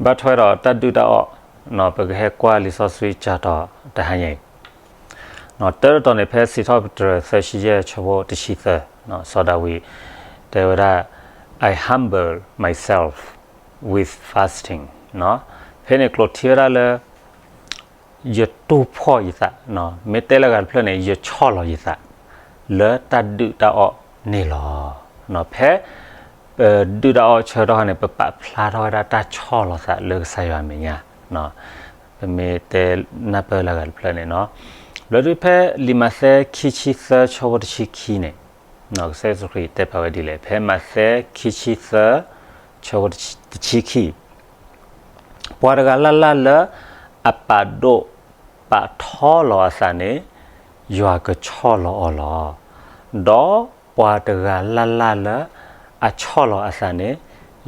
ဘၣ်ထွဲဒီးတၢ်ဒုၣ်တၢ်အီၣ်, ပကဟဲကွၢ်လံာ်စီဆှံကၠၢ်တီၤတဟါညါအံၤ, တၢ်တတီၤန့ၣ် ဖဲစံးထီၣ်ပတြၢၤသၢဆံယဲၢ်ဆၢဖိတဆံသၢ, စီၤဒၤဝံးတဲဝဲဒၣ်, I humble myself with fasting. ဖဲန့ၣ်ကျိးထံဝဲဒၣ်လၢ ယတူၢ်ဖှီၣ်ယသး, မ့ၢ်တဲလၢအဂၤတဖျၢၣ်န့ၣ် ယဆီၣ်လီၤယသး လၢတၢ်ဒုၣ်တၢ်အီၣ်န့ၣ်လီၤ. ဖဲပဒုၣ်တၢ်အီၣ်ဆၢကတီၢ်ခါန့ၣ် ပပာ်ဖျါထီၣ်ဝဲဒၣ်တၢ်ဆီၣ်လီၤသးလၢကစၢ်ယွၤအမဲာ်ညါ, ပမ့ၢ်တဲနၢ်ပၢၢ်လၢအဂၤတဖျၢၣ်န့ၣ်, ဘျီဒုးဖဲလံာ်မးသဲခံဆံသၢဆၢဖိတဆံခံန့ၣ်, ကစၢ်ယ့ၣ်ၡူးခရံာ်တဲပာ်ဝဲဒ်လဲၣ်, ဖဲမးသဲခံဆံသၢဆၢဖိတဆံခံ ပှၤတဂၤလၢ်လၢ်လၢအပာ်ဒိၣ်ပာ်ထီလီၤအသးန့ၣ်, ယွၤကဆီၣ်လီၤအီၤလီၤ. ဒီးပှၤတဂၤလၢ်လၢ်လၢအဆီၣ်လီၤအသးန့ၣ်,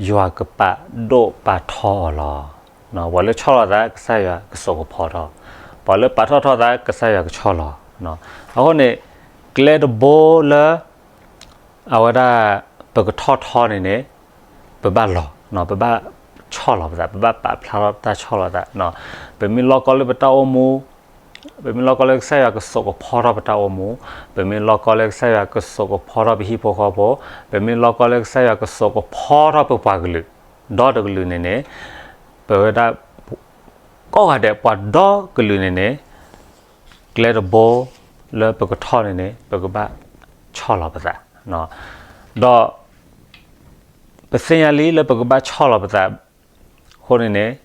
ယွၤကပာ်ဒိၣ်ပာ်ထီအီၤလီၤ. ပှၤလၢဆီၣ်လီၤသး ကစၢ်ယွၤကစိာ်ကဖီထီၣ်, ပှၤလၢပာ်ထီၣ်ထီၣ်သး ကစၢ်ယွၤကဆီၣ်လီၤ. အဃိန့ၣ် ကျဲတဘိလၢ အဝဲဒၣ် ပကထီၣ်ထီန့ၣ်န့ၣ် ပဘၣ်လီၤ, ပဘၣ်ဆီၣ်လီၤပသး, ပဘၣ်ပာ်ဖျါထီၣ်တၢ်ဆီၣ်လီၤသး, ပမ့ၢ်လီၢ်ကီလၢပတၢ်အိၣ်မူ, ပမ့ၢ်လီၢ်ကီလၢကစၢ်ယွၤကစိာ်ကဖီထီၣ်ပတၢ်အိၣ်မူ, ပမ့ၢ်လီၢ်ကီလၢကစၢ်ယွၤကစိာ်ကဖီထီၣ်ပဟံၣ်ဖိဃီဖိ, ပမ့ၢ်လီၢ်ကီလၢကစၢ်ယွၤကစိာ်ကဖီထီၣ်ပပှၤကလုာ်, ဒီတကလုာ်န့ၣ်န့ၣ် ပဝဲဒၣ် ကိးဂၤဒဲးပှၤဒီကလုာ်န့ၣ်န့ၣ် ကျဲတဘိလၢပကထီၣ်န့ၣ်န့ၣ် ပကဘၣ်ဆီၣ်လီၤပသး, ဒီးပသ့ၣ်ညါလံလၢပကဘၣ်ဆီၣ်လီၤပသးအဃိန့ၣ်န့ၣ်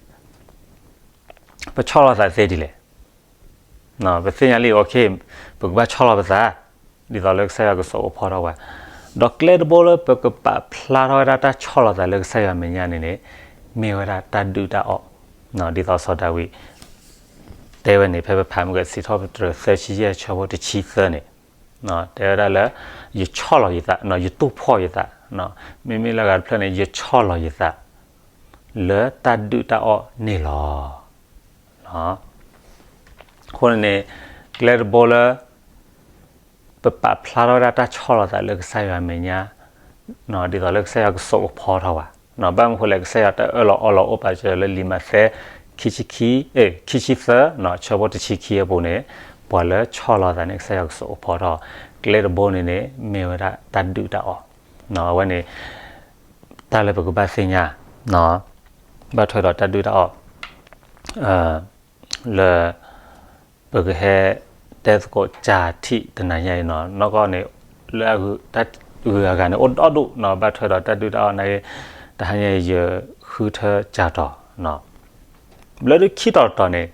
ပဆီၣ်လီၤသးသ့ဒ်လဲၣ်. ပသ့ၣ်ညါလံ ပကဘၣ်ဆီၣ်လီၤပသး ဒ်သိးလၢကစၢ်ယွၤကစိာ်ကဖီထီၣ်ဝဲ, ဒီးကျဲတဘိလၢပကပာ်ဖျါထီၣ်ဝဲဒၣ်တၢ်ဆီၣ်လီၤသးလၢကစၢ်ယွၤအမဲာ်ညါန့ၣ်န့ၣ် မ့ၢ်ဝဲဒၣ်တၢ်ဒုၣ်တၢ်အီၣ်, ဒ်သိးစီၤဒၤဝံးတဲဝဲန့ၣ် ဖဲပဖးမုၢ်ကစံးထီၣ်ပတြၢၤသၢဆံယဲၢ်ဆၢဖိတဆံသၢန့ၣ် တဲဝဲဒၣ်လၢ ယဆီၣ်လီၤယသး, ယတူၢ်ဖှီၣ်ယသး, မ့မ့ၢ်လၢအဂၤတဖျၢၣ်န့ၣ် ယဆီၣ်လီၤယသး လၢတၢ်ဒုၣ်တၢ်အီၣ်န့ၣ်လီၤ. အဃိန့ၣ်န့ၣ် ကျဲတဘိလၢ ပပာ်ဖျါထီၣ်ဝဲဒၣ်တၢ်ဆီၣ်လီၤသးလၢကစၢ်ယွၤအမဲာ်ညါ ဒ်သိးလၢကစၢ်ယွၤကစိာ်ကဖီထီၣ်ဝဲ, ဘၣ်မနုၤဃိလဲၣ် ကစၢ်ယွၤတၢ်အၢၣ်လီၤအီလီၤအိၣ်ပာ်စၢၤလၢလံာ်မးသဲ ခံဆံခံ, ခံဆံသၢ ဆၢဖိတဆံခံအပူၤန့ၣ် ပှၤလၢဆီၣ်လီၤသးန့ၣ် ကစၢ်ယွၤကစိာ်ကဖီထီၣ်, ကျဲတဘိန့ၣ်န့ၣ် မ့ၢ်ဝဲဒၣ်တၢ်ဒုၣ်တၢ်အီၣ်, အဝဲန့ၣ် တၢ်လၢပကဘၣ်သ့ၣ်ညါ ဘၣ်ထွဲဒီးတၢ်ဒုၣ်တၢ်အီၣ် လၢ ပကဟဲတဲသကိးကၠၢထံၣ်တနၤညါအံၤနီၤ, နီၢ်ကီၢ်န့ၣ် လၢအဂုၤအဂၤန့ၣ် အိၣ်ဒီဒူၣ်နီၤ, ဘၣ်ထွဲဒီးတၢ်ဒုၣ်တၢ်အီၣ်န့ၣ် တဟါညါအံၤယဃုထၢကၠၢ်တီၤနီၤ, ဘျၢဒုးခံတီၤတတီၤန့ၣ်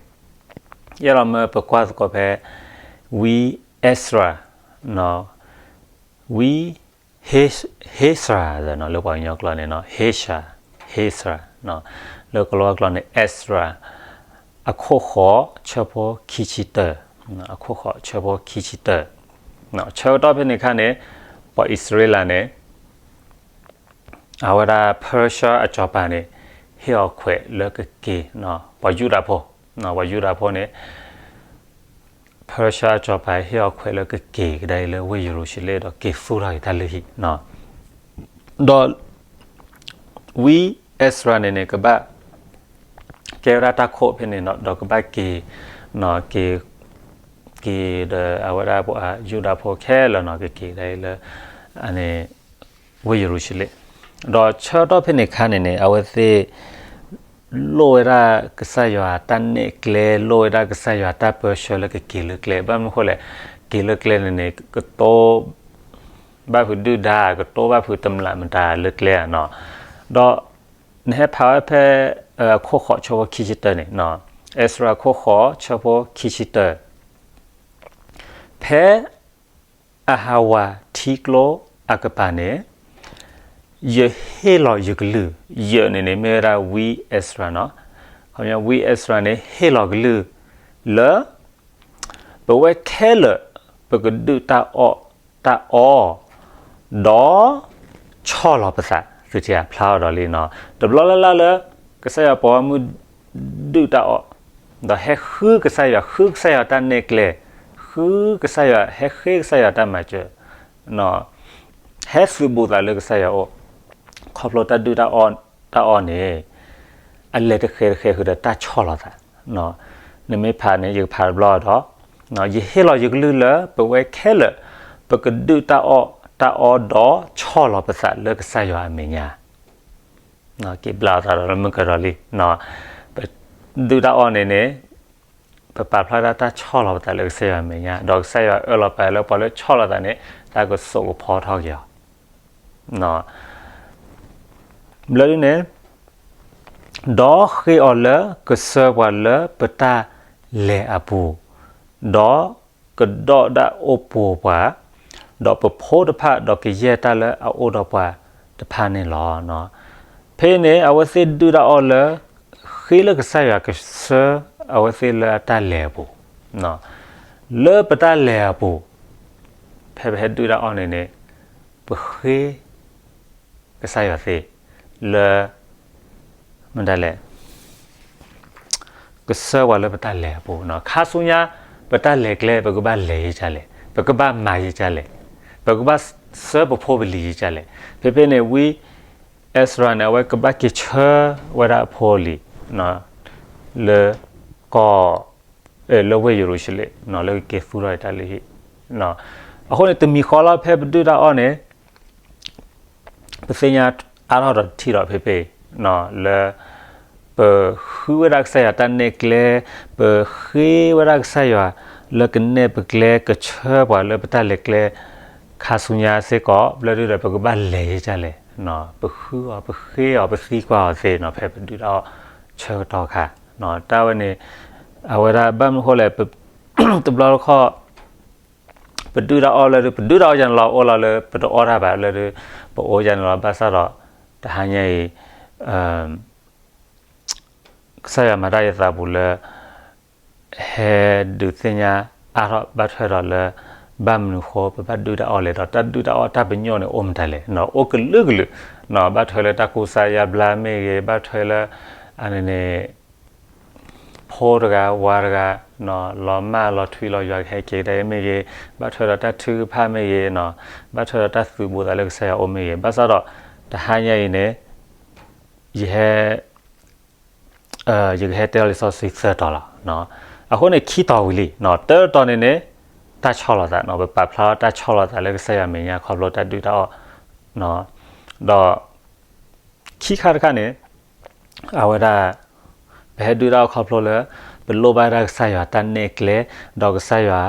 ယအဲၣ်ဒိးမၢပကွၢ်သကိးဖဲ ဝံအဲ့စြၤ ဝံ ဟ့စြၤနီၤ, လၢပှၤကညီကျိာ်န့ၣ်နီၤ ဟ့စြၤ, ဟ့စြၤ, လၢကလီကလီန့ၣ် အဲ့စြၤ အခိၣ်ဃိး ဆၢဖိခံဆံတၢ, အခိၣ်ဃိး ဆၢဖိခံဆံတၢ, ဆၢကတီၢ်ဖဲန့ၣ်အခါန့ၣ် ပှၤအံၣ်စရ့လးန့ၣ် အဝဲဒၣ် Persia အစီၤပၤန့ၣ် ဟ့ၣ်အီၤခွဲးလၢကက့ၤ, ပှၤယူဒၤဖိ, ပှၤယူဒၤဖိန့ၣ် Persia အစီၤပၤဟ့ၣ်အီၤခွဲးလၢကက့ၤကဒါအံၤလၢဝ့ၢ်ယရူၤၡလ့ၣ် ဒီးက့ၤသူၣ်ထီၣ်က့ၤတၢ်လုၢ်ဟံၣ်နီၤ, ဒီး ဝံအဲ့စြၤန့ၣ်န့ၣ် ကဘၣ် ကဲဝဲဒၣ်တၢ်ခိၣ်ဖဲန့ၣ်နီၤ, ဒီးကဘၣ်က့ၤ က့ၤ က့ၤဒီးအဝဲဒၣ်ပှၤယူဒၤဖိခဲလၢာ်နီၤ ကက့ၤကဒါအံၤလၢ အန့ၣ် ဝ့ၢ်ယရူၤၡလ့ၣ်, ဒီးဆၢကတီၢ်ဖဲန့ၣ်အခါန့ၣ်န့ၣ် အဝဲသ့ၣ် လိၣ်ဝဲဒၣ်ကစၢ်ယွၤတၢ်နဲၣ်ကျဲ, လိၣ်ဝဲဒၣ်ကစၢ်ယွၤတၢ်ပၢဆှၢလၢကက့ၤလၢကျဲ, ဘၣ်မနုၤဃိလဲၣ် က့ၤလၢကျဲန့ၣ်န့ၣ် ကတိၤ ဘၣ်ဖုးဒုၣ်ဒါ ကတိၤဘၣ်ဖုးတမျးမတၤလၢကျဲဧါနီၤ, ဒီးနဟဲဖးဝဲဖဲ အခိၣ်ဃိးဆၢဖိခံဆံတၢန့ၣ်, အဲ့စြၤအခိၣ်ဃိးဆၢဖိခံဆံတၢ ဖဲ အဟးဝးထံကျိအကပၤန့ၣ် ယဟ့ၣ်လီၤယကလုၢ်, ယန့ၣ်န့ၣ် မ့ၢ်ဝဲဒၣ်ဝံအဲ့စြၤနီၤ, ဝံအဲ့စြၤန့ၣ် ဟ့ၣ်လီၤကလုၢ်လၢ ပဝဲခဲလၢာ် ပကဒုၣ်တၢ်အီၣ်တၢ်အီ ဒီးဆီၣ်လီၤပသး, သုတဖျါအီၤဒီးလံနီၤ, တဘျီလၢ်လၢ်လၢ ကစၢ်ယွၤပှၤဂီၢ်မုၢ်ဒုၣ်တၢ်အီၣ်, ဒီးဟဲဃုကစၢ်ယွၤ, ဃုကစၢ်ယွၤတၢ်နဲၣ်ကျဲ, ဃုကစၢ်ယွၤ, ဟဲဃ့ကစၢ်ယွၤတၢ်မၤစၢၤ, ဟဲသုးဘူးသးလၢကစၢ်ယွၤအအိၣ်, ခီဖျိတၢ်ဒုၣ်တၢ်အီၣ်, တၢ်အီၣ်န့ၣ် အလဲၤတဃဲၤတဃဲၤဃုာ်ဒီးတၢ်ဆီၣ်လီၤသး. နမ့ၢ်ဖးန့ၣ် ယကဖးတဘျီဒီး, ယဟ့ၣ်လီၤယကလုၢ်လၢပဝဲခဲလၢာ် ပကဒုၣ်တၢ်အီၣ်တၢ်အီဒီးဆီၣ်လီၤပသးလၢကစၢ်ယွၤအမဲာ်ညါ. က့ၤဘျါအသးဒီးလၢမုၢ်ကၢၤဒီးလံ. ပဒုၣ်တၢ်အီၣ်န့ၣ်န့ၣ် ပပာ်ဖျါဒၣ်တၢ်ဆီၣ်လီၤပသးလၢကစၢ်ယွၤအမဲာ်ညါ, ဒီးကစၢ်ယွၤအၢၣ်လီၤပာ်လၢပှၤလၢဆီၣ်လီၤသးန့ၣ် တၢ်ကစိာ်ကဖီထီၣ်က့ၤအီၤ. ဘျၢဒုန့ၣ်, ဒီးဃ့အီၤလၢကဆှၢပှၤလၢပတၢ်လဲၤအပူၤ, ဒီးကဒီးဒၣ်အိၣ်ပှိၤပှၤ, ဒီးပဖိတဖၣ်ဒီးကယဲၢ်တၢ်လၢအအိၣ်ဒီးပှၤတဖၣ်န့ၣ်လီၤ. ဖဲအံၤန့ၣ် အဝဲသ့ၣ်ဒုၣ်တၢ်အီၣ်လၢ ဃ့လၢကစၢ်ယွၤကဆှၢအဝဲသ့ၣ်လၢအတၢ်လဲၤအပူၤ, လၢပတၢ်လဲၤအပူၤ, ဖဲပဟဲဒုၣ်တၢ်အီၣ်န့ၣ်န့ၣ် ပဃ့ ကစၢ်ယွၤသ့ၣ် လၢ မတၤလဲၣ်, ကဆှၢပှၤလၢပတၢ်လဲၤအပူၤ, ခါဆူညါ ပတၢ်လဲၤကျဲ ပကဘၣ်လဲၤယကလဲၣ်, ပကဘၣ်မၤယကလဲၣ်, ပကဘၣ်ဆှၢပဖိပလံၤယကလဲၣ်. ဖဲဖဲန့ၣ် ဝံ Ezra န့ၣ် အဝဲကဘၣ်က့ၤဆှၢဝဲဒၣ်အဖိအလံၤ လၢကီၢ် လၢဝ့ၢ်ယရူၤၡလ့ၣ် လၢကက့ၤသူၣ်ထီၣ်တၢ်လုၢ်ဟံၣ်. အဃိန့ၣ် တမံၤဃီလီၤ ဖဲပဒုၣ်တၢ်အီၣ်န့ၣ် ပသ့ၣ်ညါအါထီၣ်ဒီးထံၣ်ဒီးဖဲဖဲ လၢ ပဃုဝဲဒၣ်ကစၢ်ယွၤတၢ်နဲၣ်ကျဲ, ပဃ့ဝဲဒၣ်ကစၢ်ယွၤလၢကနဲၣ်ပကျဲ ကဆှၢပှၤလၢပတၢ်လဲၤကျဲ ခါဆူညါစ့ၢ်ကီး ဘျၢဒုဒီး ပကဘၣ်လဲၤယကလဲၣ်, ပဃုအီၤ ပဃ့အီၤ ပသံကွၢ်အီၤသ့နီၤ ဖဲပဒုၣ်တၢ်အီၣ်ဆၢကတီၢ်ခါ. တၢ်ဝဲန့ၣ် အဝဲဒၣ်ဘၣ်မနုၤဃိလဲၣ်, တဘျီတခီၣ် ပဒုၣ်တၢ်အီၣ်လၢဒုး ပဒုၣ်တၢ်အီၣ်ယၤန့ၣ်လီၤ အိၣ်လီၤလၢပတအီၣ်တၢ်ဘၣ်လၢဒုး ပအိၣ်ယၤန့ၣ်လီၤ ဘၣ်ဆၣ်ဒီး တဟါညါအံၤ ကစၢ်ယွၤမၤတၢ်ယသးပူၤလၢ ဟဲဒုးသ့ၣ်ညါအါထီၣ်ဘၣ်ထွဲဒီးလၢ ဘၣ်မနုၤဃိ ပဘၣ်ဒုၣ်တၢ်အီၣ်လဲၣ်ဒီး တၢ်ဒုၣ်တၢ်အီၣ်တၢ်ပညိၣ်န့ၣ် အိၣ်မတၤလဲၣ်, အိၣ်ကလုာ်ကလုာ်, ဘၣ်ထွဲလၢတၢ်ကူစါယါဘျါမ့ၢ်ဂ့ၤ, ဘၣ်ထွဲလၢ အန့ၣ်န့ၣ် ဖိတဂၤ ဝၤတဂၤ လီၤမၢ်လီၤထွံလီၤယွၤကဟဲက့ၤကဒါအံၤမ့ၢ်ဂ့ၤ, ဘၣ်ထွဲဒီးတၢ်ထုကဖၣ်မ့ၢ်ဂ့ၤ, ဘၣ်ထွဲဒီးတၢ်သုးဘူးသးလၢကစၢ်ယွၤအအိၣ်မ့ၢ်ဂ့ၤ, ဘၣ်ဆၣ်ဒီး တဟါညါအံၤန့ၣ် ယဟဲ ယကဟဲတဲလီၤလံာ်စီဆှံသၢတီၤလီၤ. အဃိန့ၣ် ခံတီၤဝံၤလံ, တၢတီၤန့ၣ်န့ၣ် တၢ်ဆီၣ်လီၤသး, ပပာ်ဖျါထီၣ်တၢ်ဆီၣ်လီၤသးလၢကစၢ်ယွၤမဲာ်ညါ ခီဖျိတၢ်ဒုၣ်တၢ်အီၣ်, ဒီး ခံခါတခါန့ၣ် အဝဲဒၣ် ပဟဲဒုၣ်တၢ်အီၣ်ခီဖျိလၢ ပလိၣ်ဘၣ်ဒၣ်ကစၢ်ယွၤတၢ်နဲၣ်ကျဲ ဒီးကစၢ်ယွၤ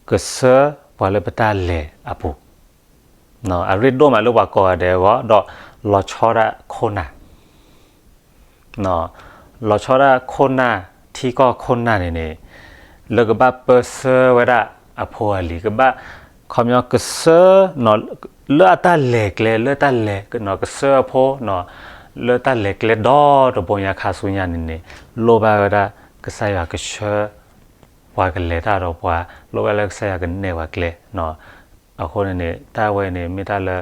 ကဆှၢပှၤလၢပတၢ်လဲၤအပူၤ, အရ့ဒိၣ်မးလၢပှၤကိးဂၤဒဲးအဂီၢ် ဒီးလီၤဆီဒၣ်ခိၣ်နၢ် လီၤဆီဒၣ်ခိၣ်နၢ် ထံကီၢ်ခိၣ်နၢ်န့ၣ်န့ၣ် လၢကဘၣ်ပၢဆှၢဝဲဒၣ်အဖိအလံၤ ကဘၣ် ခီပညီကဆှၢ လၢအတၢ်လဲၤကျဲ လၢတၢ်လဲၤ ကဆှၢအဖိ လၢတၢ်လဲၤကျဲဒီတဘိညါခါဆူညါန့ၣ်န့ၣ် လိၣ်ဘၣ်ဝဲဒၣ်ကစၢ်ယွၤကဆှၢ ပှၤကလဲၤတၢ်ဒီးပှၤ လိၣ်ဘၣ်လၢကစၢ်ယွၤကနဲၣ်ပှၤကျဲ အဃိန့ၣ်န့ၣ် တၢ်ဝဲန့ၣ်မ့ၢ်တၢ်လၢ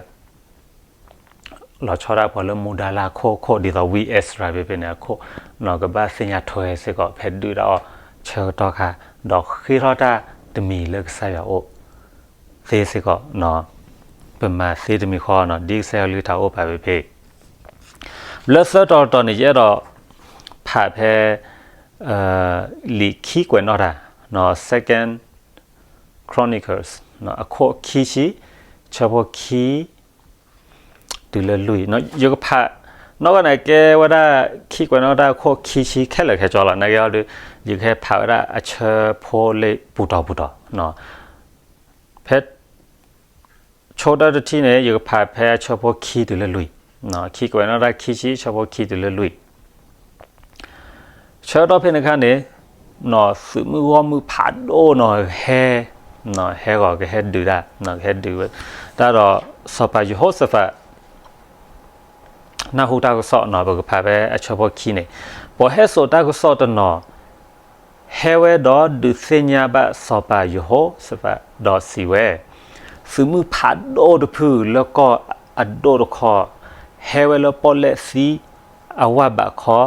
လီၤဆီဒၣ်ပှၤလၢမူဒါလၢအခိၣ်ခိၣ် ဒ်သိးဝံ Ezra ဖဲဖဲန့ၣ်အခိၣ် ကဘၣ်သ့ၣ်ညါထွဲစ့ၢ်ကီး ဖဲဒုၣ်တၢ်အီၣ်ဆၢကတီၢ်ခါ ဒီးဃ့ထီၣ်တၢ်တမံၤလၢကစၢ်ယွၤအအိၣ်သ့စ့ၢ်ကီး ပမၤသ့တမံၤဃီ ဒ်ကစၢ်ယွၤကလုၢ်ကထါအိၣ်ပာ်ဖဲဖဲ လၢသၢတီၤတတီၤန့ၣ် ယအဲၣ်ဒိးဖးဖဲ လံာ်ခံကွဲးနီၣ်တၢ် Second Chronicles အခိၣ်ခံဆံ ဆၢဖိခံ တုၤလၢလွံၢ် ယကဖး နီၢ်ကီၢ်န့ၣ် ကဲဝဲဒၣ် ခံကွဲးနီၣ်တၢ်အခိၣ်ခံဆံခဲလၢာ်ခဲဆ့လီၤ နာ်က့အီၤဒုး ယကဟဲဖးဝဲဒၣ်အဆၢဖိလၢပူၤတီၤပူၤတီၤ ဖဲ ဆိကတၢၢ်တထံၣ်န့ၣ် ယကဖးဖဲအဆၢဖိခံတုၤလၢလွံၢ်, ခံကွဲးနီၣ်တၢ်ခံဆံ ဆၢဖိခံတုၤလၢလွံၢ် ဆၢကတီၢ်ဖဲန့ၣ်အခါန့ၣ် သုးမုၢ်ဂီၢ်မုၢ်ဖးဒိၣ်နီၤ ဟဲ ဟဲဂီၤကဟဲဒုးတၢ် ကဟဲဒုးဝဲ တၢ်ဒီးစီၤပၤယဟိၤၡဖး နၢ်ဟူတၢ်ကစီၣ်နီၤ ပကဖးဖဲအဆၢဖိခံန့ၣ် ပှၤဟဲစိာ်တၢ်ကစီၣ်တနီၤ ဟဲဝဲဒီးဒုးသ့ၣ်ညါဘၣ်စီၤပၤယဟိၤၡဖး ဒီးစံးဝဲ, သုးမုၢ်ဖးဒိၣ်တဖုလၢကီၢ်အဒိၣ်တခီ ဟဲဝဲလၢပီၣ်လဲၣ်သံအဝၢ်ဘးခီ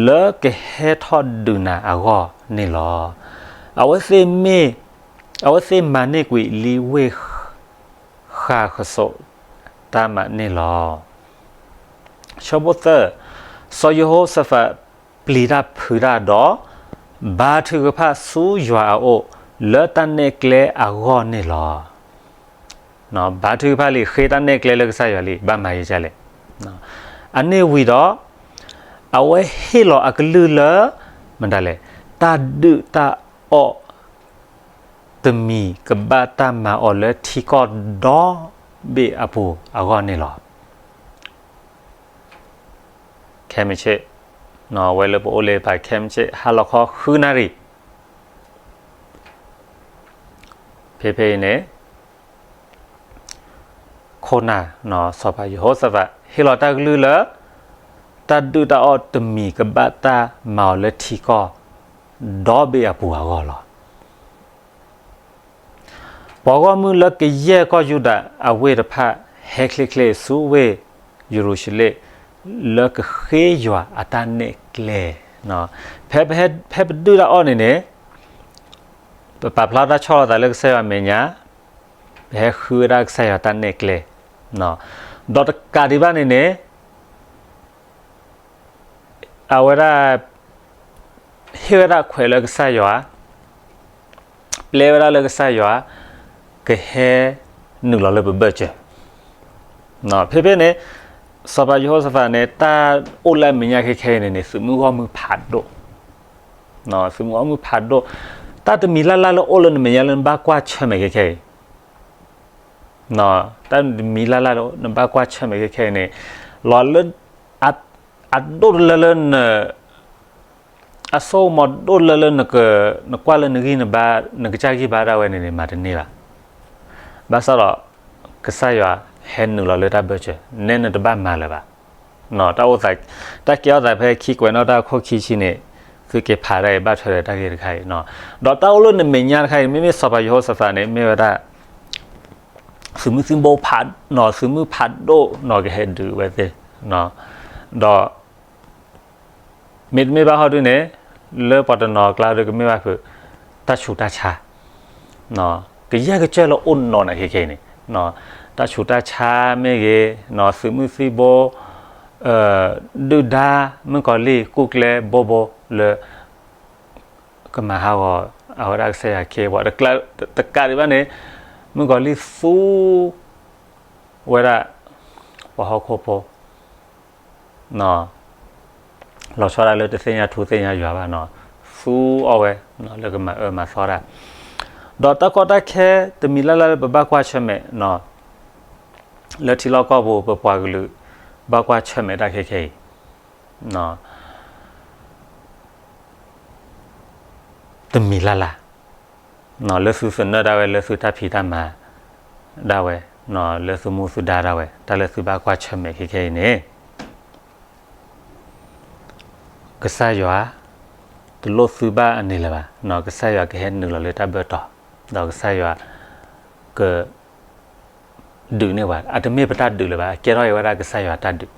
လၢကဟဲထီၣ်ဒုးနၤအဂီၢ်န့ၣ်လီၤ. အဝဲသ့ၣ်မ့ၢ် အဝဲသ့ၣ်မၤန့ၢ်ကွံာ်လံဝ့ၢ်ဃာ်ကစိးတၢ်မးန့ၣ်လီၤ. ဆၢဖိသၢ, စီၤယဟိၤၡဖးပျံၤတၢ်ဖုးတၢ်ဒီး ဘါထုကဖၣ်ဆူယွၤအအိၣ် လၢတၢ်နဲၣ်ကျဲအဂီၢ်န့ၣ်လီၤ. ဘါထုကဖၣ်လံ ဃ့တၢ်နဲၣ်ကျဲလၢကစၢ်ယွၤလံ ဘၣ်မၤယကလဲၣ်. အန့ၣ်ဝံၤဒီး အဝဲဟ့ၣ်လီၤအကလုၢ်လၢ မတၤလဲၣ်, တၢ်ဒုၣ်တၢ်အီၣ်တမံၤကဘၣ်တၢ်မၤအီၤလၢထံကီၢ်ဒီဘ့ၣ်အပူၤအဂီၢ်န့ၣ်လီၤ. ခဲမုၢ်ဆ့ၣ်, ဝဲလၢပအိၣ်လၢပၤခဲမုၢ်ဆ့ၣ် ဟါလီၤခီဃုနၣ်ရံၣ်, ဖဲဖဲအံၤန့ၣ် ခိၣ်နၢ် စီၤပၤယဟိၤၡဖး ဟ့ၣ်လီၤတၢ်ကလုၢ်လၢ တၢ်ဒုၣ်တၢ်အီၣ်တမံၤကဘၣ်တၢ်မၤအီၤလၢထံကီၢ် ဒီဘ့ၣ်အပူၤအဂီၢ်လီၤ. ပှၤဂီၢ်မုၢ်လၢကယဲၢ်ကီၢ်ယူဒၤအဝ့ၢ်တဖၣ် ဟဲချ့ချ့ဆူဝ့ၢ်ယရူၤၡလ့ၣ် လၢကဃ့ယွၤအတၢ်နဲၣ်ကျဲ, ဖဲ ဖဲပဒုၣ်တၢ်အီၣ်န့ၣ်န့ၣ် ပပာ်ဖျါတၢ်ဆီၣ်လီၤသးလၢကစၢ်ယွၤအမဲာ်ညါ, ပဟဲဃုဝဲဒၣ်ကစၢ်ယွၤတၢ်နဲၣ်ကျဲ, ဒီးတကးဒံးဘၣ်န့ၣ်န့ၣ် အဝဲဒၣ် ဟ့ၣ်ဝဲဒၣ်ခွဲးလၢကစၢ်ယွၤ, ပျဲဝဲဒၣ်လၢကစၢ်ယွၤ ကဟဲနုာ်လီၤလၢပဘၢၣ်စၢၤ. ဖဲဖဲန့ၣ် စီၤပၤယဟိၤၡဖးန့ၣ် တၢ်အိၣ်လၢအမဲာ်ညါခဲခဲအံၤန့ၣ်န့ၣ် သုးမုၢ်ဂီၢ်မုၢ်ဖးဒိၣ်, သုးမုၢ်ဂီၢ်မုၢ်ဖးဒိၣ်, တၢ်တမံၤလၢ်လၢ်လၢအိၣ်လၢနမဲာ်ညါလၢနဘၣ်ကွၢ်ဆၢၣ်မဲာ်ခဲခဲအံၤ တၢ်တမံၤလၢ်လၢ်လၢနဘၣ်ကွၢ်ဆၢၣ်မဲာ်ခဲခဲအံၤန့ၣ် လီၤလၢ အဒိၣ်တလၢလၢန အစိကမီၤဒိၣ်တလၢလၢ နကွၢ်လၢနဂံၢ်နဘါ နကစၢ်ဂံၢ်ဘါဒၣ်ဝဲန့ၣ်န့ၣ် မၤတန့ၢ်ဘၣ်. ဘၣ်ဆၣ်ဒီး ကစၢ်ယွၤဟဲနုာ်လီၤလၢတၢ်ဘၢၣ်စၢၤ နဲနတဘၣ်မၤလၢၤဘၣ်. တၢ်အိၣ်သး တၢ်ကဲထီၣ်သးဖဲခံကွဲးနီၣ်တၢ်အခိၣ်ခံဆံန့ၣ် သုက့ၤဖးဒၣ်အံၤ ဘၣ်ထွဲဒီးတၢ်ဂ့ၢ်တခါအံၤ, ဒီးတၢ်အိၣ်လၢနမဲာ်ညါတခါအံၤ မ့မ့ၢ်စီၤပၤယဟိၤၡဖးန့ၣ် မ့ၢ်ဝဲဒၣ် သုးမုၢ်သံၣ်ဘိဖး သုးမုၢ်ဖးဒိၣ်နီၤ ကဟဲဒုးဝဲသ့ၣ်, ဒီး မ့တမ့ၢ်ဘၣ်ဟီဒုန့ၣ် လၢပှၤတနီၤအကျါဒီးကမ့ၢ်ဘၣ်ဖုး တၢ်ဆူးတၢ်ဆါ ကယဲၢ်ကစၢၢ်လၢအိၣ်နီၤန့ၣ်ခဲခဲအံၤန့ၣ် တၢ်ဆူးတၢ်ဆါမ့ၢ်ဂ့ၤ, သုးမုၢ်သံၣ်ဘိ ဒုၣ်ဒါ မုၣ်ကီၤလံၢ် ကူၣ်ကျဲဘိဘိလၢ ကမၤဟးဂီၤ အဝဲဒၣ်ကစၢ်ယွၤခ့ပှၤ တကးဒံးဘၣ်န့ၣ် မုၣ်ကီၤလံၢ်သူ ဝဲဒၣ် ပှၤဟီၣ်ခိၣ်ဖိ လီၤဆီဒၣ်လၢတသ့ၣ်ညါထူသ့ၣ်ညါယွၤဘၣ်နီၤ, သူအီၣ်ဝဲ လၢကမၤအၢမၤသီတၢ်, ဒီးတၢ်ကီတၢ်ခဲတမံၤလၢ်လၢ်လၢပဘၣ်ကွၢ်ဆၢၣ်မဲာ် လၢထံလီၢ်ကီၢ်ပူၤ ပပှၤကလုာ် ဘၣ်ကွၢ်ဆၢၣ်မဲာ်တၢ်ခဲခဲအံၤ တမံၤလၢ်လၢ် လၢသုသနၢၣ်ဒၣ်ဝဲ လၢသုတၢ်ဖံးတၢ်မၤဒၣ်ဝဲ လၢသုမူသုဒါဒၣ်ဝဲ တၢ်လၢသုဘၣ်ကွၢ်ဆၢၣ်မဲာ်ခဲခဲအံၤန့ၣ် ကစၢ်ယွၤ တလိၣ်သုဘၣ်အန့ၣ်လၢၤဘၣ်, ကစၢ်ယွၤကဟဲနုာ်လီၤလၢတၢ်ဘၢၣ်တီၤ, ဒီးကစၢ်ယွၤ က ဒုးန့ၢ်ဝဲ, အတမ့ၢ်ပတၢ်ဒုးလၢၤဘၣ်, အကဲထီၣ်အံၤဝဲဒၣ်ကစၢ်ယွၤတၢ်ဒုး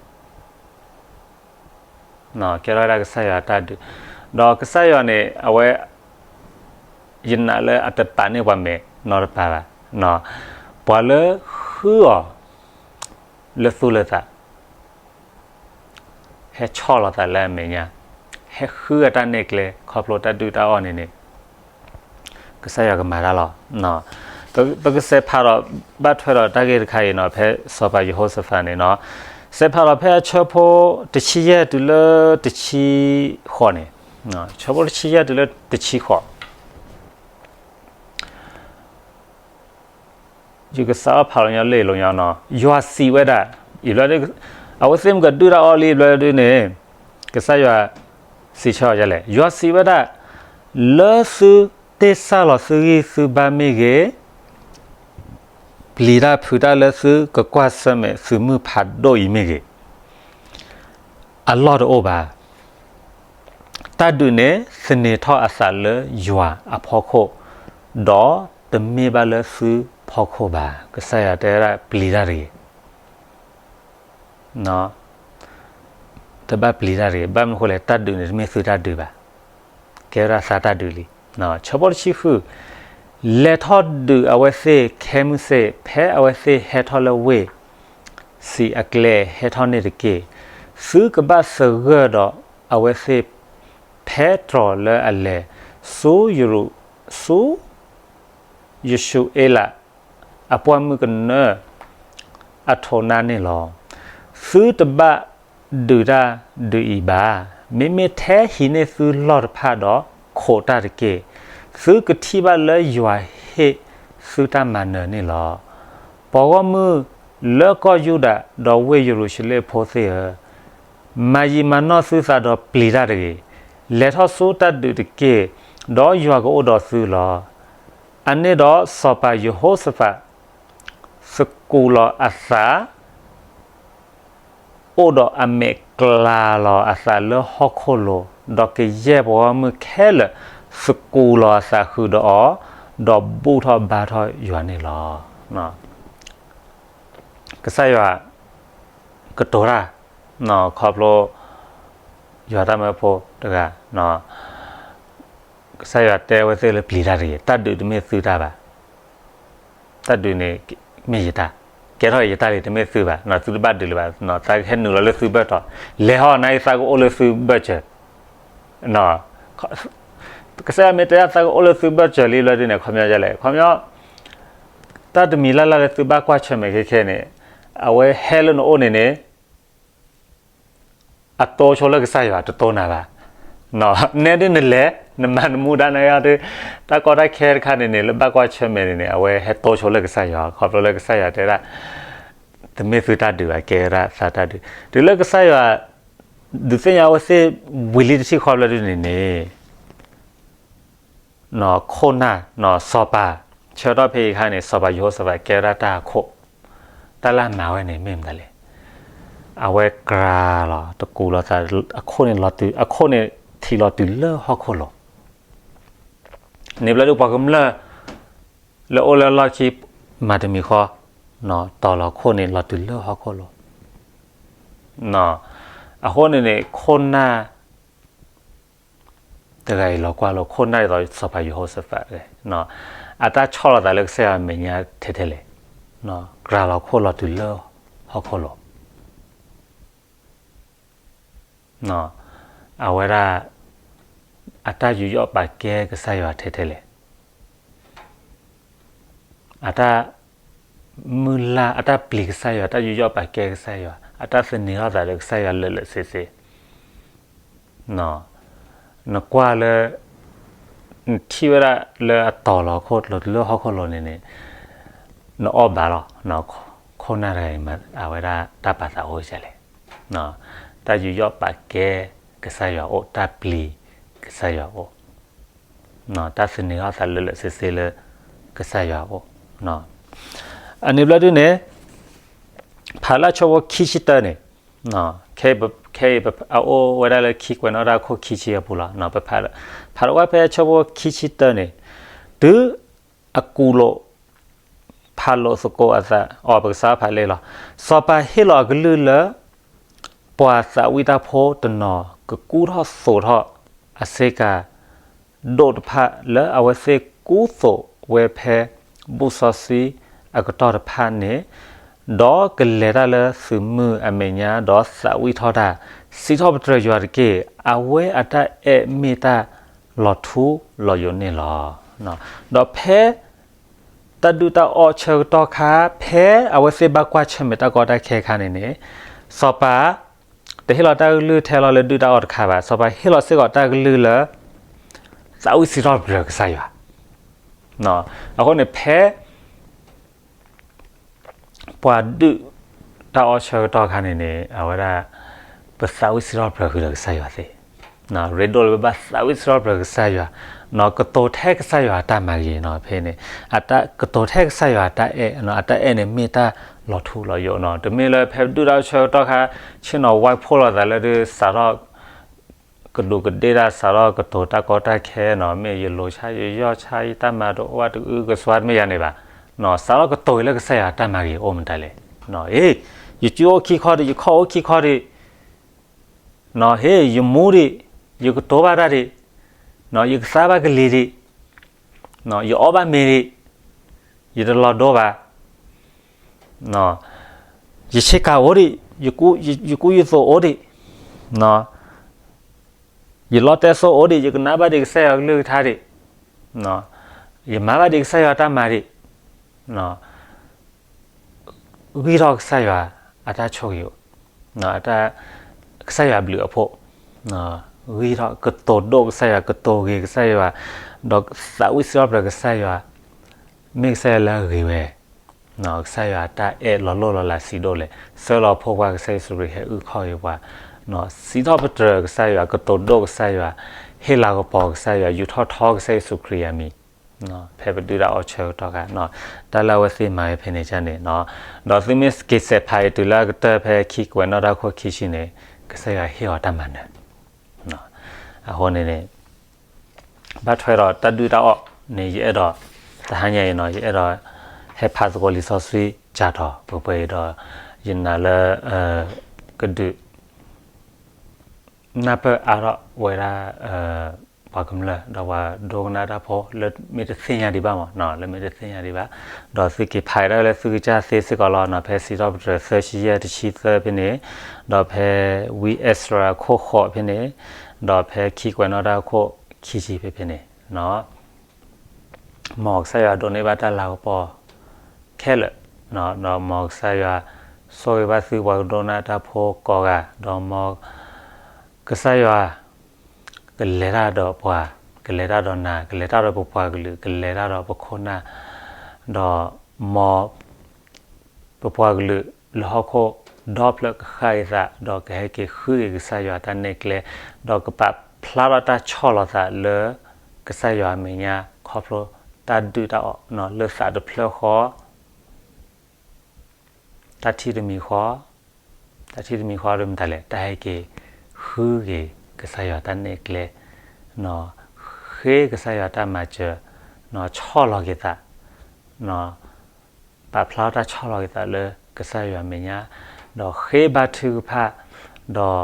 ကဲထီၣ်ဝဲဒၣ်ကစၢ်ယွၤတၢ်ဒုး, ဒီးကစၢ်ယွၤန့ၣ် အဝဲ ယနာ်လၢအတပာ်န့ၢ်ပှၤမဲာ်နီတပၤဘၣ်, ပှၤလၢဃုအီၤ လၢသူၣ်လၢသး ဟဲဆီၣ်လီၤသးလၢအမဲာ်ညါ, ဟဲဃုအတၢ်နဲၣ်ကျဲ ခီဖျိတၢ်ဒုၣ်တၢ်အီၣ်န့ၣ်န့ၣ် ကစၢ်ယွၤကမၤတၢ်လီၤ. ပကစးဖးဒီး ဘၣ်ထွဲဒီးတၢ်ဂ့ၢ်တခါအံၤနီၤ ဖဲစီၤပၤယဟိၤၡဖးန့ၣ်နီၤ, စးဖးဒီးဖဲအဆၢဖိ တဆံယဲၢ်တုၤလၢတဆံဃိးန့ၣ်, ဆၢဖိတဆံယဲၢ်တုၤလၢတဆံဃိး ယကစးထီၣ်ဖးလီၤညီလ့ၢ်လီၤညီနီၤ, ယွၤစံးဝဲဒၣ်, အဝဲသ့ၣ်မ့ၢ်ကဒုၣ်တၢ်အီၣ်လံဘျီဒုန့ၣ်, ကစၢ်ယွၤစံးဆၢအီၤဒ်လဲၣ်, ယွၤစံးဝဲဒၣ်, လၢသုတ့ၢ်စၢ်လီၤသုဂံၢ်သုဘါမ့ၢ်ဂ့ၤ, ပျံၤတၢ်ဖုးတၢ်လၢသုကကွၢ်ဆၢၣ်မဲာ်သုးမုၢ်ဖးဒိၣ်အံၤမ့ၢ်ဂ့ၤ, အလီၢ်တအိၣ်ဘၣ်. တၢ်ဒုးန့ၣ်သန့ၤထီၣ်အသးလၢယွၤအဖီခိၣ်, ဒီးတမ့ၢ်ဘၣ်လၢသုဖီခိၣ်ဘၣ်. ကစၢ်ယွၤတဲဝဲဒၣ်ပျံၤတၢ်တဂ့ၤ, တဘၣ်ပျံၤတၢ်တဂ့ၤ, ဘၣ်မနုၤအဃိလဲၣ် တၢ်ဒုးန့ၣ်တမ့ၢ်သုတၢ်ဒုးဘၣ်, ကဲဝဲဒၣ်သးတၢ်ဒုးလံ. ဆၢဖိတဆံဃု, လဲၤထီၣ်ဒုးအဝဲသ့ၣ်ခဲမုၢ်ဆ့ၣ် ဖဲအဝဲသ့ၣ်ဟဲထီၣ်လၢဝ့ၢ် စံးအကျဲ ဟဲထီၣ်န့ၣ်တက့ၢ်. သုကဘၣ်သဂၢၢ်ဒီးအဝဲသ့ၣ် ဖဲတြီၤလၢအလဲၤဆူယရူၤ, ဆူယရူၤၡလ့ၣ် အပှၢ်မုၢ်ကနၢအထိးနၢ်န့ၣ်လီၤ. သုတဘၣ်ဒုးတၢ်ဒုးအံၤဘၣ်. မ့မ့ၢ်ထဲဟံးန့ၢ်သုလီၢ်တဖၣ်ဒီးခိးတၢ်တက့ၢ်. သုကထံၣ်ဘၣ်လၢယွၤဟ့ၣ်သုတၢ်မၤနၢၤန့ၣ်လီၤ. ပှၤဂီၢ်မုၢ်လၢကီၢ်ယူဒၤ ဒီးဝ့ၢ်ယရူၤၡလ့ၣ်ဖိသ့ၣ်ဧၢ, မၤယံာ်မၤနီၢ်သုသးဒီးပျံၤတၢ်တဂ့ၤ. လဲၤထီၣ်ဆူတၢ်ဒုးတက့ၢ်, ဒီးယွၤကအိၣ်ဒီးသုလီၤ. အန့ၣ်ဒီးစီၤပၤယဟိၤၡဖး သကူးလီၤအသး အိၣ်ဒီးအမဲာ်ကျါလီၤအသးလၢဟီၣ်ခိၣ်လိၤ, ဒီးကယဲၢ်ပှၤဂီၢ်မုၢ်ခဲလၢာ်သကူးလီၤအသးဃုာ်ဒီးအီၤ, ဒီးဘူၣ်ထီၣ်ဘါထီၣ်ယွၤန့ၣ်လီၤ. ကစၢ်ယွၤကတိၤတၢ် ခီဖျိယွၤတၢ်မၢဖိတဂၤ, ကစၢ်ယွၤတဲအဝဲသ့ၣ်လၢပျံၤတၢ်တဂ့ၤ, တၢ်ဒုးတမ့ၢ်သုတၢ်ဘၣ်. တၢ်ဒုးန့ၣ်မ့ၢ်ယတၢ်, ကဲထီၣ်ယတၢ်လံ တမ့ၢ်သုဘၣ်, သုတဘၣ်ဒုးလၢၤဘၣ်, သးကဟဲနုာ်လီၤလၢသုဘၢၣ်တီၤ, လဲၤဟီၣ်နၤအံၤသးကအိၣ်လၢသုဘၢၣ်စၢၤ, ကစၢ်ယွၤမ့ၢ်တဲဒၣ်သးကအိၣ်လၢသုဘၢၣ်စၢၤလံဘျီဒ်န့ၣ် ခီပညီဒ်လဲၣ်, ခီပညီ တၢ်တမံၤလၢ်လၢ်လၢသုဘၣ်ကွၢ်ဆၢၣ်မဲာ်ခဲခဲန့ၣ်, အဝဲဟဲလၢနအိၣ်န့ၣ်န့ၣ် အတိဆိလၢကစၢ်ယွၤတတိနၤဘၣ်. နဲဒ်နလဲၤ နမၤနမူဒါနဒၣ်, တၢ်ကီတၢ်ခဲတခါန့ၣ်န့ၣ် လၢဘၣ်ကွၢ်ဆၢၣ်မဲာ်န့ၣ်န့ၣ် အဝဲဟဲတိဆိလၢကစၢ်ယွၤ, ခီဖျိလၢကစၢ်ယွၤတဲဒၣ် တမ့ၢ်သုတၢ်ဒုးဘၣ်, ကဲဝဲဒၣ်သးတၢ်ဒုး, တုၤလၢကစၢ်ယွၤဒုးသ့ၣ်ညါအဝဲသ့ၣ်ဝံၤလံတထံၣ်ဃီဘျီဒ်န့ၣ်န့ၣ် ခိၣ်နၢ် စီၤပၤ ဆၢကတီၢ်ဖဲအံၤအခါန့ၣ် စီၤပၤယဟိၤၡဖးကဲဝဲဒၣ်တၢ်အခိၣ်, တၢ်လၢအမၤဝဲန့ၣ်မ့ၢ်မတၤလဲၣ်. အဝဲကြၤလီၤ တကူးလီၤသး အခိၣ်န့ၣ်လီၤတုၤ အခိၣ်န့ၣ်ထံးလီၤတုၤလၢဟီၣ်ခိၣ်လိၤ, န့ၣ်ဘျီဒ်ပှၤကမျၢၢ် လၢအိၣ်လၢအလီၢ်ခံ မၤတမံၤဃီ တီၤလီၤခိၣ်န့ၣ်လီၤတုၤလၢဟီၣ်ခိၣ်လိၤ, အဃိန့ၣ်န့ၣ် ခိၣ်နၢ် တဂၤအံၤလီၤကွၢ်လိ ခိၣ်နၢ်ဒ်သိးစီၤပၤယဟိၤၡဖးတဂၤ, အတၢ်ဆီၣ်လီၤသးလၢကစၢ်ယွၤအမဲာ်ညါထဲထဲလဲၣ်, ကြၤလီၤခိၣ်လီၤတုၤလၢဟီၣ်ခိၣ်လိၤ, အဝဲဒၣ် အတၢ်ယူးယီၣ်ပာ်ကဲကစၢ်ယွၤထဲထဲလဲၣ်, အတၢ်မုၢ်လၢ် အတၢ်ပျံၤကစၢ်ယွၤ, အတၢ်ယူးယီၣ်ပာ်ကဲကစၢ်ယွၤ, အတၢ်သန့ၤထီၣ်သးလၢကစၢ်ယွၤလၢာ်လၢာ်ဆ့ဆ့, နကွၢ်လၢ နထံၣ်ဝဲဒၣ်လၢအတီၤလီၤခိၣ်လီၤတုၤလၢဟီၣ်ခိၣ်လိၤန့ၣ်န့ၣ် နအီၣ်ဘၣ်လီၤ, ခိၣ်နၢ်တဂၤအံၤ အဝဲဒၣ်တၢ်ပာ်သးအိၣ်ဒ်လဲၣ်, တၢ်ယူးယီၣ်ပာ်ကဲကစၢ်ယွၤအိၣ်, တၢ်ပျံၤကစၢ်ယွၤအိၣ်, တၢ်သန့ၤထီၣ်သးလၢာ်လၢာ်ဆ့ဆ့လၢကစၢ်ယွၤအိၣ်, အန့ၣ်ဘျီဒ်န့ၣ် ဖးလၢအဆၢဖိခံဆံတၢန့ၣ်, ခဲအံၤအအိၣ်ဝဲဒၣ်လၢခံကွဲးနီၣ်တၢ်အခိၣ်ခံဆံအပူၤလီၤ, ဖးထီၣ်ဝဲဖဲအဆၢဖိခံဆံတၢန့ၣ်, တုၤအကူးလိာ် ဖးလိာ်သကိးအသး, အီ ပကစးဖးလံလီၤ, စီၤပၤဟ့ၣ်လီၤအကလုၢ်လၢ ပှၤသးဝံၣ်တၢ်ဖိတနီၤ ကကူထီၣ်သိးထီၣ်အဆ့ကၤ ဒိၣ်တဖၣ်လၢအဝဲသ့ၣ်ကူသိးဝဲဖဲ ဘူၣ်စီဆှံအကတီၢ်တဖၣ်န့ၣ်, ဒီးကလဲၤတၢ်လၢသုးမုၢ်အမဲာ်ညါ ဒီးသးဝံၣ်ထီၣ်တၢ်, စံးထီၣ်ပတြၢၤယွၤတက့ၢ်. အဝဲအတၢ်အဲၣ်မ့ၢ်တၢ်လီၤထူလီၤယိာ်န့ၣ်လီၤ. ဒီးဖဲ တၢ်ဒုၣ်တၢ်အီၣ်ဆၢကတီၢ်ခါ ဖဲအဝဲသ့ၣ်ဘၣ်ကွၢ်ဆၢၣ်မဲာ်တၢ်ကီတၢ်ခဲအခါန့ၣ်န့ၣ်, စီၤပၤ တဟ့ၣ်လီၤတၢ်ကလုၢ်ထဲလီၤလၢဒုၣ်တၢ်အီၣ်တခါဘၣ်, စီၤပၤဟ့ၣ်လီၤစ့ၢ်ကီးတၢ်ကလုၢ်လၢ သးဝံၣ်စံးထီၣ်ပတြၢၤကစၢ်ယွၤ. အဃိန့ၣ် ဖဲ ပှၤဒုၣ်တၢ်အီၣ်ဆၢကတီၢ်ခါန့ၣ်န့ၣ် အဝဲဒၣ် ပသးဝံၣ်စံးထီၣ်ပတြၢၤဃုာ်ဒီးကစၢ်ယွၤသ့, ရ့ဒိၣ်လၢပဘၣ်သးဝံၣ်စံးထီၣ်ပတြၢၤကစၢ်ယွၤ, ကတိၤထဲကစၢ်ယွၤအတၢ်မၤဂ့ၤနီၤ, ဖဲန့ၣ် ကတိၤထဲကစၢ်ယွၤအတၢ်အဲၣ်, အတၢ်အဲၣ်န့ၣ်မ့ၢ်တၢ်လီၤထူလီၤယိာ်နီၤ, တမ့ၢ်လၢဖဲဒုၣ်တၢ်အီၣ်ဆၢကတီၢ်ခါ ဆ့ၣ်နီၤဝါဖှိၣ်လိာ်သးလၢဒုးစးထီၣ် ကဒူးကဒ့ၣ်တၢ် စးထီၣ်ကတိၤတၢ်ကီတၢ်ခဲနီၤ, မ့ၢ်ယလိၤဆါယယီၣ်ဆါ ယတၢ်မၤတအိၣ်ဘၣ်တအုကစွါတမ့ၢ်ယၤန့ၣ်ဘၣ်, စးထီၣ်ကတိၤအံၤလၢကစၢ်ယွၤအတၢ်မၤဂ့ၤအိၣ်မတၤလဲၣ်, ဟ့ၣ် ယစုအိၣ်ခံခီဒံး ယခီၣ်အိၣ်ခံခီဒံး, ဟ့ၣ် ယမူဒံး ယကတိၤဘၣ်တၢ်ဒံး, ယကသါဘၣ်ကလံၤဒံး, ယအီၣ်ဘၣ်မ့ၤဒံး, ယတလီၤဒိဘၣ် ယဆ့ကၤအိၣ်ဒံး, ယကူယသိးအိၣ်ဒံး, ယလီတဲစိအိၣ်ဒံး, ယကနၣ်ဘၣ်ဒံးကစၢ်ယွၤကလုၢ်ကထါဒံး, ယမၤဘၣ်ဒံးကစၢ်ယွၤတၢ်မၤဒံး, ဂံၢ်ထီၣ်ကစၢ်ယွၤအတၢ်ဆိၣ်ဂ့ၤ, ကစၢ်ယွၤဘျုးအဖှိၣ်, ဂံၢ်ထီၣ်ကတိၤဒိၣ်ကစၢ်ယွၤ, ကတိၤဂ့ၤကစၢ်ယွၤ, ဒီးသးဝံၣ်စံးထီၣ်ပတြၢၤကစၢ်ယွၤ, မ့ၢ်ကစၢ်ယွၤလၢအဂ့ၤဝဲ, ကစၢ်ယွၤအတၢ်အဲၣ်လီၤလိၢ်လီၤလးဆံးဒိၣ်လဲၣ်, ဆှၢလီၤအဖိခွါကစၢ်ယ့ၣ်ၡူးခရံာ်ဟဲအုၣ်ခီၣ်က့ၤပှၤ, စံးထီၣ်ပတြၢၤကစၢ်ယွၤ, ကတိၤဒိၣ်ကစၢ်ယွၤ, ဟ့ၣ်လၤကပီၤကစၢ်ယွၤ, ယူးထီၣ်ထီကစၢ်ယ့ၣ်ၡူးခရံာ်အမံၤ, ဖဲပဒုၣ်ဒါအီၤဆၢကတီၢ်ခါ, တၢ်လၢအဝဲသ့ၣ်မၤဝဲဖဲန့ၣ်ကန့ၣ်, ဒီးသုမ့ၢ်က့ၤစဲးဖးအံၤတုၤလၢအကတၢၢ်ဖဲခံကွဲးနီၣ်တၢ်ခိၣ်ခံဆံန့ၣ်, ကစၢ်ယွၤဟ့ၣ်အီၤတၢ်မၤနၢၤ, အဃိန့ၣ်န့ၣ် ဘၣ်ထွဲဒီးတၢ်ဒုၣ်တၢ်အီၣ်န့ၣ် ယအဲၣ်ဒိး, တဟါညါအံၤနီၤ ယအဲၣ်ဒိး ဟဲဖးသကိးလံာ်စီဆှံ ကၢ်ထီၣ် ပှဲၤပှဲၤအံၤဒီး ယနာ်လၢ ကဒုး နၢ်ပၢၢ်အါထီၣ်ဝဲဒၣ် ပှၤကမျၢၢ် ဒီးပှၤဒိကနၣ်တၢ်ဖိ လၢမ့ၢ်တသ့ၣ်ညါဒံးဘၣ်မး, လၢမ့ၢ်တသ့ၣ်ညါဒံးဘၣ်, ဒီးသုက့ၤဖးဒၣ်လၢသုကစၢ်သ့စ့ၢ်ကီးလီၤ, ဖဲစံးထီၣ်ပတြၢၤ သၢဆံယဲၢ် တဆံသၢဖဲန့ၣ်, ဒီးဖဲဝံအ့စြၤခိၣ်ဃိးဖဲန့ၣ်, ဒီးဖဲခံကွဲးနီၣ်တၢ်ခိၣ်ခံဆံဖဲဖဲန့ၣ် မ်ကစၢ်ယွၤဒိးန့ၢ်ဘၣ်တၢ်လၤကပီၤခဲလၢာ်, ဒီးမ်ကစၢ်ယွၤဆိၣ်ဂ့ၤဘၣ်သုပှၤကဒိကနၣ်တၢ်ဖိကိးဂၤ, ဒီးမ်ကစၢ်ယွၤကလဲၤတၢ်ဒီးပှၤ, ကလဲၤတၢ်ဒီးနၤ, ကလဲၤတၢ်ဒီးပပှၤကလုာ်, ကလဲၤတၢ်ဒီးပခိၣ်နၢ်, ဒီးမ် ပပှၤကလုာ်လၢဟီၣ်ခိၣ်ဒီဖျၢၣ်ကဃၣ်က့ၤသး, ဒီးကဟဲက့ၤဃုက့ၤကစၢ်ယွၤတၢ်နဲၣ်ကျဲ, ဒီးကပာ်ဖျါထီၣ်တၢ်ဆီၣ်လီၤသးလၢကစၢ်ယွၤအမဲာ်ညါ ခီဖျိတၢ်ဒုၣ်တၢ်အီၣ်လၢသးတဖျၢၣ်ဃီ, တၢ်ထံၣ်တမံၤဃီ, တၢ်ထံၣ်တမံၤဃီဒ်မတၤလဲၣ်, တၢ်ဟဲက့ၤဃုက့ၤကစၢ်ယွၤတၢ်နဲၣ်ကျဲ, ဃ့ကစၢ်ယွၤတၢ်မၤစၢၤ, ဆီၣ်လီၤက့ၤသး ပာ်ဖျါထီၣ်တၢ်ဆီၣ်လီၤက့ၤသးလၢကစၢ်ယွၤအမဲာ်ညါ, ဒီးဃ့ဘါထုကဖၣ်, ဒီး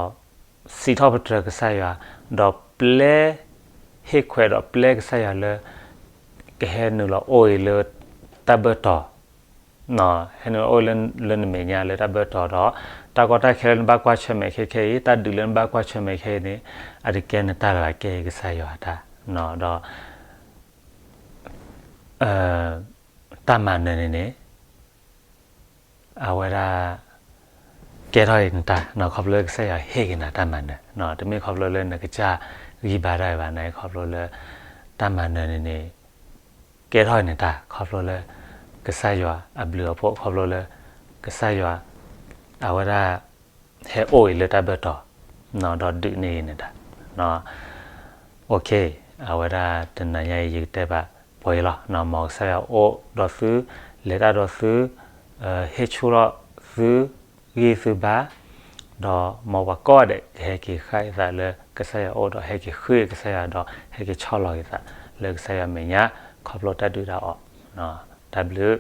စံးထီၣ်ပတြၢၤကစၢ်ယွၤ, ဒီးပျဲ ဟ့ၣ်ခွဲးဒီးပျဲကစၢ်ယွၤလၢ ကဟဲနုာ်လီၤအိၣ်အံၤလၢတၢ်ဘၢၣ်တီၤ, ဟဲနုာ်လီၤအိၣ်လၢနမဲာ်ညါလၢတၢ်ဘၢၣ်တီၤဒီး တၢ်ကီတၢ်ခဲလၢနဘၣ်ကွၢ်ဆၢၣ်မဲာ်ခဲခဲအံၤ, တၢ်ဒုးလၢနဘၣ်ကွၢ်ဆၢၣ်မဲာ်ခဲအံၤန့ၣ် အတကဲနတၢ်လၢၤဘၣ်, ကဲကစၢ်ယွၤအတၢ်, ဒီး တၢ်မၤနၢၤန့ၣ်န့ၣ် အဝဲဒၣ် ကဲထီၣ်အံၤနတၢ်, ခီဖျိလၢကစၢ်ယွၤဟ့ၣ်က့ၤနၤတၢ်မၤနၢၤ, တမ့ၢ်ခီဖျိလၢနကစၢ်ဂံၢ်ဘါတၢ်အံၤဘၣ်, ခီဖျိလၢ တၢ်မၤနၢၤန့ၣ်န့ၣ် ကဲထီၣ်အံၤနတၢ် ခီဖျိလၢ ကစၢ်ယွၤအဘျုးအဖှိၣ်, ခီဖျိလၢ ကစၢ်ယွၤ အဝဲဒၣ် ဟဲအိၣ်အံၤလၢတၢ်ဘၢၣ်တီၤ ဒီးဒုးန့ၢ်အံၤနတၢ်, အဝဲဒၣ်တနၤညါအံၤ ယကတဲဘၣ်ပှဲၤအံၤလီၤ, မ်ကစၢ်ယွၤအိၣ်ဒီးသု, လဲၤတၢ်ဒီးသု, ဟ့ၣ်ဆူၣ်ထီၣ်သုဂံၢ်သုဘါ, ဒီးမ်ပှၤကိးဂၤဒဲး ကဟဲက့ၤဃၣ်က့ၤသးလၢကစၢ်ယွၤအအိၣ်ဒီး ဟဲက့ၤဃုကစၢ်ယွၤဒီး ဟဲက့ၤဆီၣ်လီၤက့ၤသးလၢကစၢ်ယွၤမဲာ်ညါ ခီဖျိတၢ်ဒုၣ်တၢ်အီၣ်, တၢ်ဘျုး